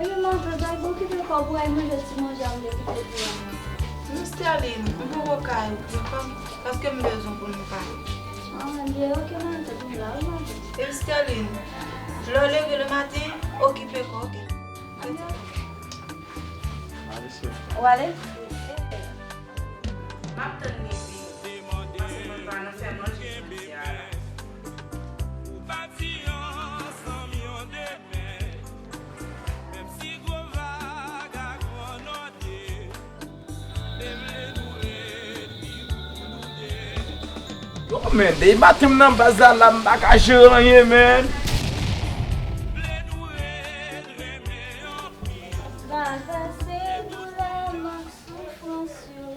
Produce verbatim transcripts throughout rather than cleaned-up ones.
Epi, m antre, bay bon kite kòb ou al manje ti manje a m te kite pou ou an. Non, Sterline, m poko ka okipe kò m, paske m bezwen pou nou pale. Ah, byen, ok, mwen te vin la, wi, mwen te. Epi, Sterline, lè w leve le maten, okipe kò w, ok? Ou ale? M ap tann midi, paske mwen pa nan fè manje jodi a la. Yo, men, depi maten m nan baz la, la, m pa ka jere anyen, men. Travèse doulè m ak soufrans yo.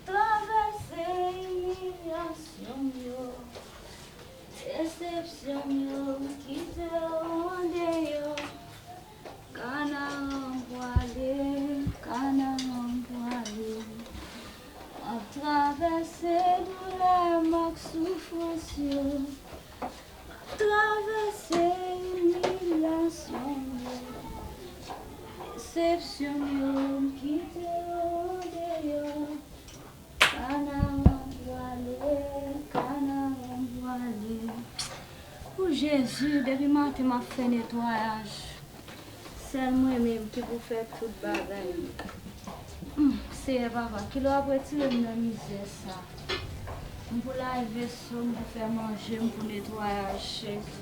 Travèse imilyasyon m yo. Desepsyon m yo, m kite yo andeyò. Kanaran m pwale, kanaran m pwale. M ap travèse doulè m ak soufrans yo. M ap travèse imilyasyon m yo. Desepsyon m yo, m kite yo andeyò. Kanaran m pwale, kanaran m pwale. O Jezi, depi maten m ap fè netwayaj. Sèl mwen menm ki pou fè tout bagay. Hmm, Seyè Papa, kilè w ap retire m nan mizè sa? M pou lave so, m pou fè manje, m pou netwayaj, Jezi.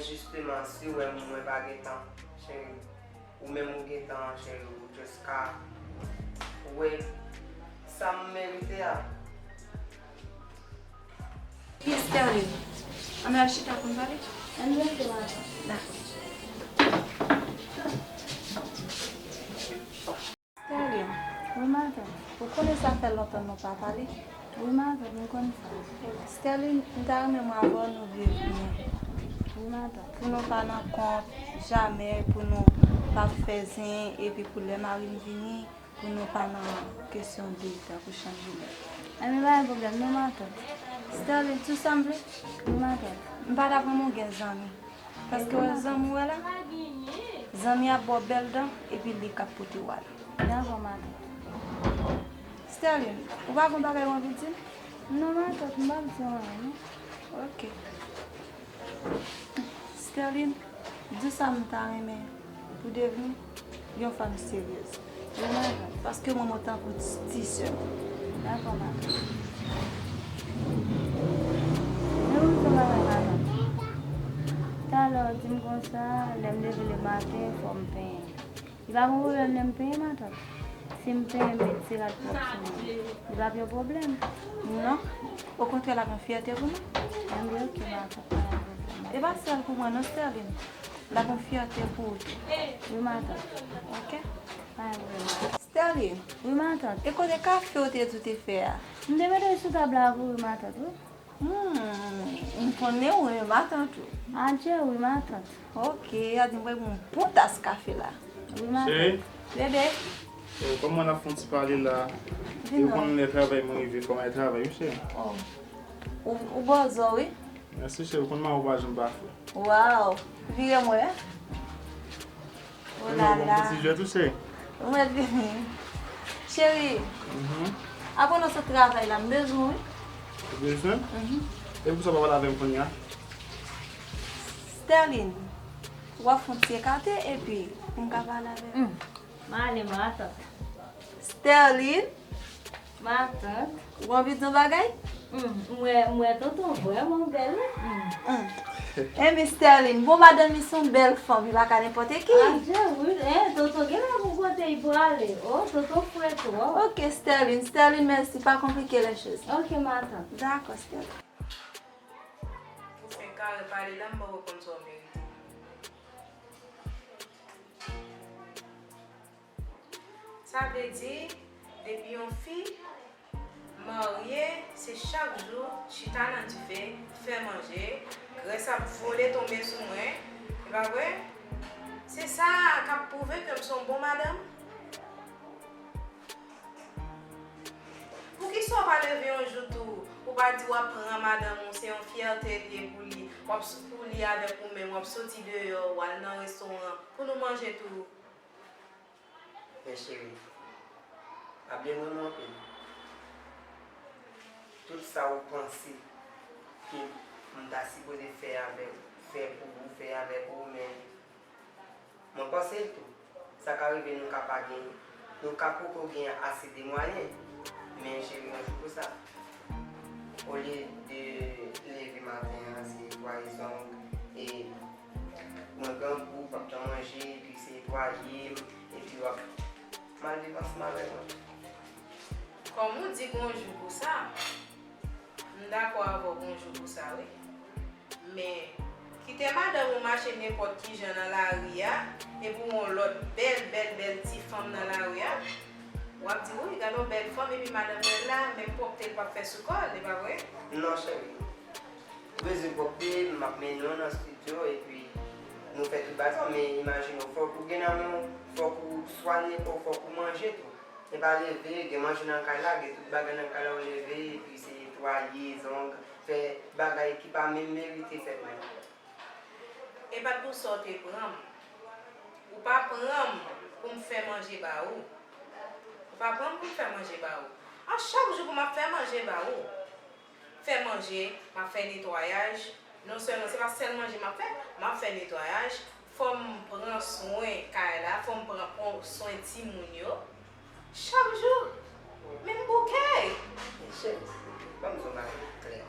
Jisteman, si w wè m, mwen pa gen tan, cheri. Ou menm ou gen tan, cheri, ou just ka wè sa m merite a. Yes, Sterling. Ann al chita pou n pale. Ann rete la. Dakò. Sterling. Wi, matant. Ou konnen sa fè lontan nou pa pale? Wi, matant, m konn sa. Sterling, m ta renmen mwen avè w nou viv byen. Wi, matant. Pou nou pa nan kont, jamè, pou nou pa fè zen, epi pou lè mari m vini, pou nou pa nan kesyon de tankou chanje lè. Enben, pa gen pwoblèm non, matant. Sterling, tou sa m vle? Wi, matant. M pa ta vrèman gen zanmi. Paske wè zanmi w wè la, zanmi ap ba w bèl dan, epi li k ap pote w ale. Dakò, matant. Sterling, ou pa gen bagay ou anvi di m? Non, matant, m p ap di w anyen, non. Ok. Sterling, di w sa m ta renmen pou devni yon fanm seryez. Wi, matant. Paske mwen, mwen tankou ti, ti sè w. Dakò, matant. Men ou di yon bagay, matant. Talè w di m konsa, lè m leve le maten, fò m penyen. Li pa gen pwoblèm lè m penyen, matant. Si m penyen, m met ti rad pwòp sou mwen. Li p ap yon pwoblèm. Non. Okontrè, l ap yon fyète pou mwen. Enben, ok, matant, pa gen pwoblèm. E pa sèl pou mwen, non, Sterling. L ap yon fyète pou ou tou. Wi, matant. Ok. Pa gen pwoblèm. Sterling. Wi, matant. E kote kafe w te di w te fè a? M te mete l sou tab la pou ou, matant, wi. Hmm, m konnen w renmen matant ou. Adje, wi, matant. Ok, a di m pral pran yon bon tas kafe la. Wi, matant. Cheri. Bebe. E, kòman n ap fè yon ti pale la? Vin non. E ou konn lè travay mwen rive, kòman e travay, wi, cheri? Oh. Ou, ou bòzò, wi. Mèsi, cheri, ou konn mari w pa janm pa fè. Waw, vire mwen. Oh la la. Ou mèt vini. Cheri, apre nou sot travay la, m bezwen w, wi. Ou bezwen? Mhm. E pou sa w pa pale avè m kounye a? Sterling, w ap fè yon ti ekate epi pou m ka pale avè w. Mm. M ale, matant. Sterling. Matant. Ou anvi di yon bagay? Mm, m wè, m wè tonton vrèman bèl, wi. Mm. Mm. Enben, Sterling, bon, madanm li se yon bèl fanm, li pa ka nenpòt ki. Adje, wi, eh, tonton gen lè pou kote li prale. Oh, tonton frè twòp. Ok, Sterling, Sterling, mèsi, pa konplike lè choz. Ok, matant. Dakò, Sterling. Ou fenk kare pale la, m poko konn sa w merite. Sa vle di, depi yon fi marye, se chak jou chita nan dife, fè manje, grès ap vole tonbe sou mwen, e pa vre? Se sa k ap pwouve ke m se yon bon madanm? Poukisa w pa leve yon jou tou, ou pa di w ap pran madanm ou, se yon fyète l ye pou li, w ap s-, pou li avèk ou menm, w ap soti deyò, w al nan restoran, pou nou manje tou? Men cheri, pa bliye m renmen w anpil. Tout sa ou panse ke m ta sipoze fè avèk, fè pou ou, fè avèk ou, men mwen panse l tou. Sa ka rive nou ka pa gen, nou ka poko gen ase de mwayen, men cheri, yon jou pou sa. Olye de leve maten an, se netwaye zong, e mwen grangou, p ap janm manje, epi se netwaye m, epi w ap mal viv ansanm avèk mwen. Kòm ou di gon jou pou sa, m dakò avè w gon jou pou sa, wi. Men, kite madanm ou mache nenpòt ki jan nan lari a, epi w wè yon lòt bèl, bèl, bèl ti fanm nan lari a, w ap di, wi, gade yon bèl fanm, epi madanm bèl la, menm pwòpte l p ap fè sou kò l, e pa vre? Non, cheri. Ou bezwen pwòpte, m ap mennen w nan estidyo, epi nou fè tout bagay sa, men imajine w, fòk ou gen nan men w, fòk ou swanye kò w, fòk ou manje tou. E pa leve, gen manje nan kay la, gen tout bagay nan kay la, ou leve, epi se netwaye zong, fè bagay ki pa menm merite fèt menm. E pa t pou sa w te pran m. Ou pa pran m pou m fè manje ba ou. Ou pa pran m pou m fè manje ba ou. A chak jou pou m ap fè manje ba ou. Fè manje, m ap fè netwayaj. Non sèlman, se pa sèl manje m ap fè, m ap fè netwayaj. Fò m pran swen kay la, fò m pran, pran swen timoun yo. Chak jou, men m bouke. Cheri, ban m di w yon bagay ki klè.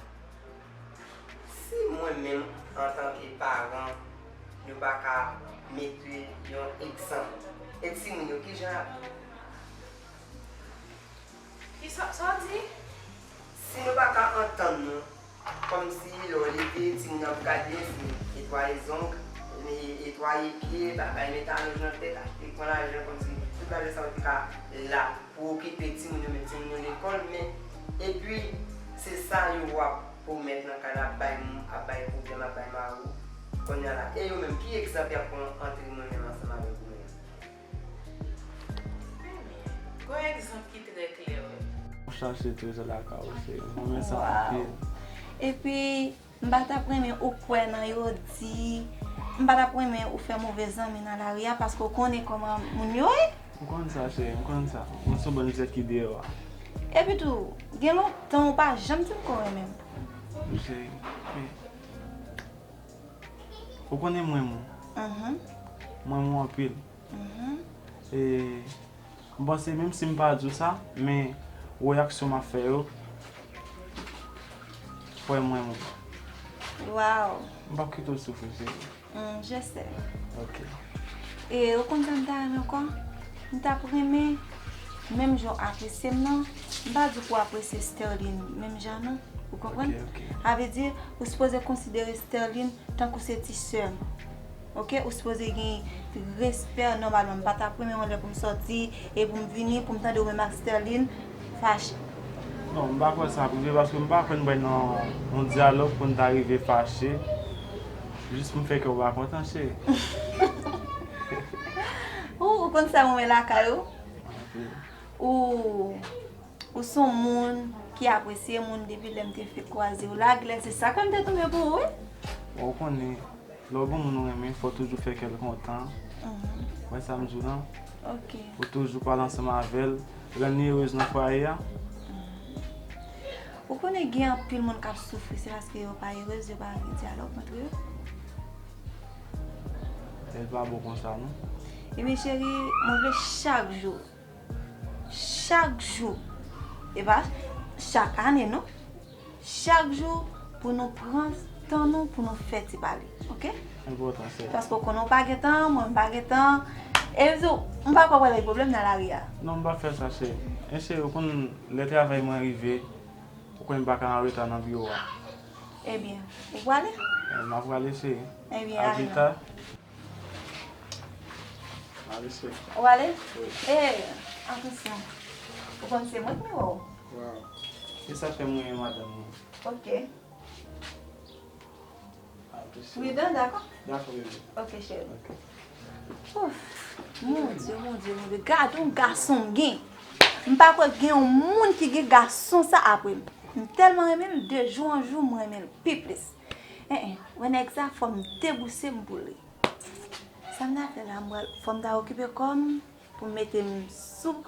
Si mwen menm, antanke paran, Nou pa ka mete yon egzanp. E timoun yo, kijan y ap viv? Kisa, sa w di? Si nou pa ka antann nou, kòmsi lè w leve, timoun ap gade, se netwaye zong, ne-, netwaye pye, bagay, met alonj nan tèt, achte pran lajan, kòmsi tout lajan sa yo te ka la pou okipe timoun yo, met timoun yo lekòl, men epi se sa yo ap pwomèt nan kay la, ap bay moun, ap bay pwoblèm, ap bay mawon. Kounye a la, e yo menm, ki egzanp y ap pran ant mwen menm ansanm avèk ou menm? Gon egzanp ki trè klè, wi. Ou chache trezò lakay ou, cheri. Mwen renmen sa anpil. Epi, m pa t ap renmen ou kwè nan yo di, m pa t ap renmen ou fè move zanmi nan lari a, paske w konnen kòman moun yo ye. M konn sa, cheri, m konn sa. Mwen se yon bann zèt ki deyò a. Epi tou, gen lontan ou pa janm di m ke w renmen m. Cheri, men, ou konnen m renmen w. Mhm. M renmen w anpil. Mhm. E m panse menm si m pa di w sa, men reyaksyon m ap fè yo, fè m renmen w. Waw. M p ap kite w soufri, cheri. Mm, je sais. Ok. E ou konn sa m ta renmen ankò? M t ap renmen, menm jan w apresye m nan, m pa di pou w apresye Sterline menm jan non. Ou konprann? Ok, ok. Sa vle di, ou sipoze konsidere Sterline tankou se ti sè m. Ok? Ou sipoze gen respè nòmalman. M pa t ap renmen yon lè pou m sòti e pou m vini, pou m tande ou menm ak Sterline fache. Non, m pa kwè sa ap rive paske m pa kwè n pral nan yon dyalòg pou n ta rive fache. Jis pou m fè kè w pa kontan, cheri. Ou, ou konn sa m renmen lakay ou? Anpil. Ou, ou se yon moun ki apresye moun depi lè m te fèk kwaze w la, genlè se sa k fè m te tonbe pou ou, wi. Bon, ou konnen, lè w gen moun ou renmen, fò w toujou fè kè l kontan. Mhm. Wè sa m di w lan? Ok. Ou toujou pale ansanm avè l, rann li erez nan fwaye a. Mhm. Ou konnen gen anpil moun k ap soufri, se paske yo pa erez, yo pa gen dyalòg ant yo. E l pa bon konsa, non. Ebyen, cheri, mwen vle chak jou, chak jou, e pa chak ane, non. Chak jou, pou nou pran tan nou, pou nou fè ti pale, ok? Enpòtan, cheri. Paske w konnen w pa gen tan, mwen m pa gen tan. E m di w, m pa kwè w pral bay pwoblèm nan lari a. Non, m p ap fè sa, cheri. E cheri, ou konn lè travay mwen rive, ou konnen m pa ka anreta nan biwo a. Ebyen, ou prale? E, m ap prale, cheri. Ebyen, a pita. Ale, cheri. Ou ale? Wi. E, atansyon. Ou konn se mwen k miwo w. Waw. Se sa k fè m renmen madanm mwen. Ok. Pridan, dakò? Dakò, bebe. Ok, cheri. Ok. Ouf, mon Dye, mon Dye, mon Dye. Gad yon gason m gen. M pa kwè gen yon moun ki gen gason sa apre m. M tèlman renmen l, de jou an jou, m renmen l pi plis. En, en, wè nèg sa, fò m debouse m pou li. Sa m ta fè la, m pral, fò m ta okipe kò m, pou m mete m sou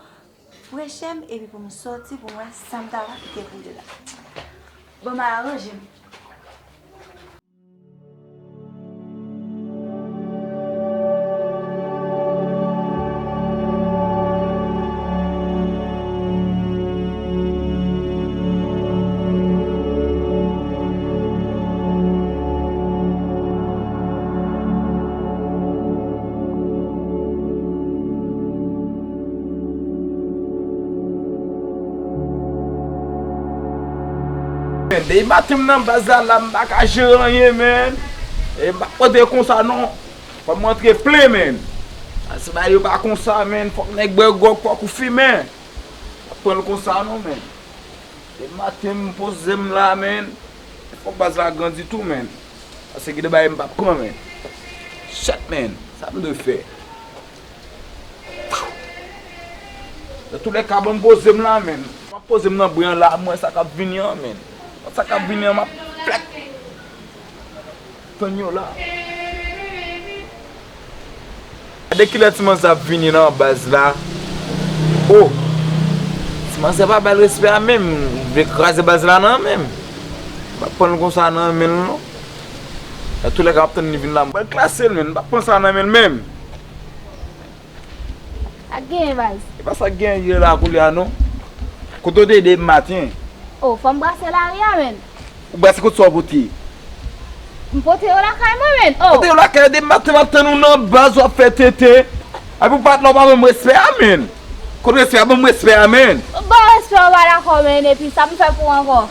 prechè m, epi pou m sòti, pou m wè sa m ta kite pou li la. Bon, m al ranje m. Men, depi maten m nan baz la, la, m pa ka jere anyen, men. E m pa pote konsa, non. Fò m rantre plen, men. Asi bagay yo pa konsa, men. Fòk nèg bwè gwòg, fòk ou fimen. Pa pran l konsa, non, men. E maten m poze m la, men. Fòk baz la grandi tou, men. Paske gen de bagay m p ap pran, men. Shit, men. Sa m dwe fè? Nan toulèka, ban m poze m la, men. M ap poze m nan bren an la, m wè sa k ap vini an, men. Sa k ap vini an, m ap fèk. Tann yo la. Gade kilè ti manzè ap vini nan baz la. Oh! Ti manzè pa ba l respè a menm. Li vle kraze baz la nan menm. M p ap pran l konsa nan men l non. Nan toulèka, m ap tann li vin la. M pral klase l, men. M p ap pran sa nan men l menm. Sa k genyen, baz? E pa sa k genyen, jere la koulye a non. Kote w te ye depi maten? Oh, fò m brase lari a, menn. Ou brase kot sa w pote? M pote yo lakay mwen, men. Oh. Pote yo lakay depi maten m ap tann ou nan baz w ap fè tenten. Epi w pa t la, w pa ban m respè a, men. Kot respè a? Ban m respè a, men. Bon, respè, w pa dakò, men. Epi sa m fè pou ankò.